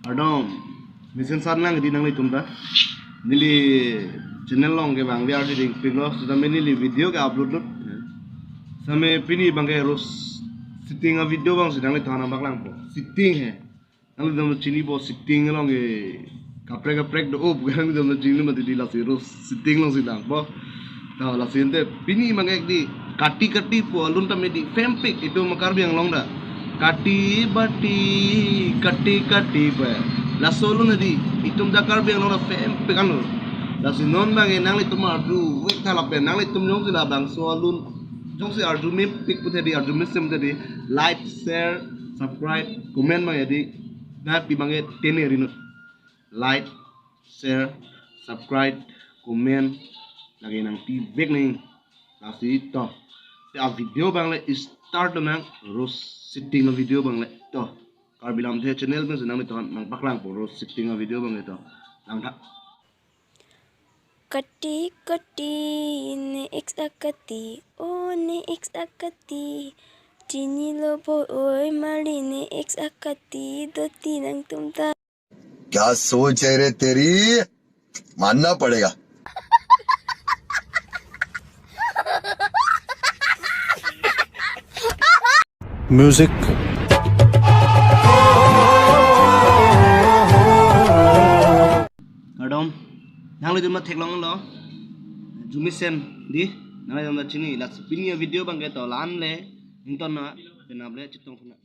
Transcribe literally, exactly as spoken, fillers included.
Kardom, mesen sar nang di nanglitum ta. Neli channel along ke bang biar di ding pik lo, sitame neli video ke upload lut. Sitame pini abang ke roast setting avideo abang si nanglitum aphan nangpaklangpo. Setting he. Nanglitum chinipo setting along ke kaprek kaprek do-o pu nanglitum chini mati di lasi roast setting along si langpo. Ta lasi ante pini abang ke di kati kati pu alun tame di fempik itum Karbi Anglong ta. Kati bati, kati kati pu. Laso alun di itum ta Karbi Anglong ta fempik anlo. Lasi non abang ke nanglitum arjuvek tha lapen nanglitum jongsi labangso alun jongsi arjumepik pute di, arjumesem pute di, like, share, subscribe, comment abang ke di. Na pi abang ke tene rinut. Like, share, subscribe, comment lake nangpivek nang. Lasi to. Te avideo abang le start nang, roast setting avideo abang le to. Karbi Lamthe channel pen si nanglitum aphan nangpaklangpo roast setting avideo abang le to. Langtha. Kati kati ne ex akati, o ne ex akati. Chinilo bo oi mali ne ex akati, doti nangtum ta. क्या सोच है रे तेरी, मानना पड़ेगा। Music. Kardom, nanglitum ta theklonglo, arjumesem di, nanglitum ta chini, lasi pini avideo abang ke to la-an le, ington na, penap le, chetong thuna.